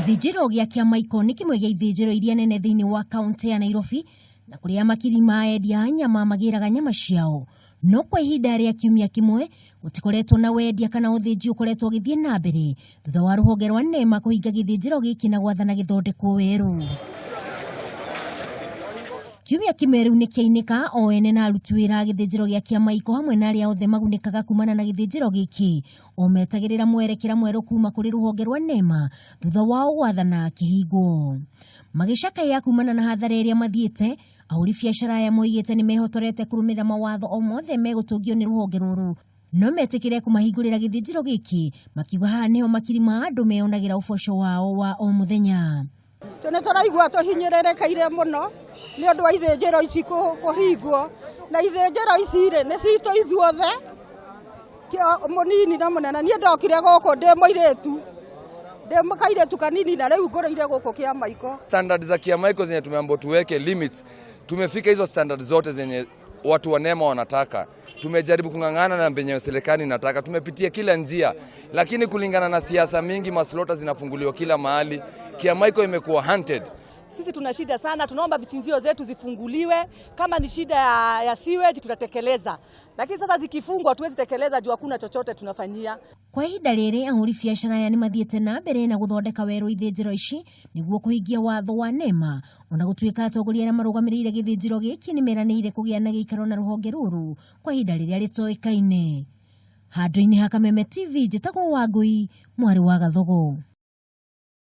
Gĩthĩnjĩro gĩa Kĩamaiko nĩ kĩmwe gĩa ithĩnjĩro iria nene thĩinĩ wa kaunti ya Nairobi na kũrĩa makiri ma endia a nyama magĩraga nyama ciao. No kwa ihinda rĩa kiumia kĩmwe gũtikoretwo na wendia kana ũthĩnji ũkoretwo ũgĩthiĩ na mbere thutha wa rũhonge rwa NEMA kũhinga gĩthĩnjĩro gĩkĩ na gwathana gĩthondekwo werũ. Kiumia kĩmwe rĩu nĩ kĩainĩka o ene na aruti wĩra a gĩthĩnjĩro gĩa Kĩamaiko hamwe na arĩa othe magunĩkaga kumana na gĩthĩnjĩro gĩkĩ o metagĩrĩra mwerekera mwerũ kuma kũrĩ rũhonge rwa NEMA thutha wao gwathana kĩhingwo. Magĩcakaya kumana na hathara ĩrĩa mathiĩte, ahũri biacara aya moigĩte nĩ mehotorete kũrũmĩrĩra mawatho o mothe megũtũngio nĩ rũhonge rũrũ no metĩkĩre kũmahingũrĩra gĩthĩnjĩro gĩkĩ, makiuga haha nĩho makiri ma andũ meyonagĩra ũboco wao wa o mũthenya. Nĩ tũraigua tũhinyĩrĩrĩkĩire mũno nĩ ũndũ wa ithĩnjĩro ici kũhingwo, na ithĩnjĩro ici rĩ nĩ citũ ithuothe, mũnini na mũnene. Niĩ ndokire gũkũ ndĩ mũirĩtu, ndĩ kairĩtu kanini, na rĩu ngũrĩire gũkũ Kĩamaiko. Standard za Kiamaiko zenye tumeambiwa tuweke limits, tumefika hizo standard zote zenye watu wa NEMA wanataka. Tumejaribu kung'ang'ana na venye serikali inataka, tumepitia kila njia, lakini kulingana na siasa mingi, maslaughter zinafunguliwa kila mahali. Kiamaiko imekuwa hunted. Sisi tuna shida sana, tunaomba vichinjio zetu zifunguliwe. Kama ni shida ya sewage tutatekeleza, lakini sasa zikifungwa hatuwezi tekeleza juu hakuna chochote tunafanyia. Kwa ihinda rĩrĩ ahũri biacara aya nĩ mathiĩte na mbere na gũthondeka werũ ithĩnjĩro ici nĩguo kũhingia watho wa NEMA, ona gũtuĩka atongoria arĩa marũgamĩrĩire gĩthĩnjĩro gĩkĩ nĩ meranĩire kũgĩa na gĩikaro na rũhonge rũrũ kwa ihinda rĩrĩa rĩtoĩkaine. Handũ-inĩ ha Kameme TV, njĩtagwo Wangũi mwarĩ wa Gathogo.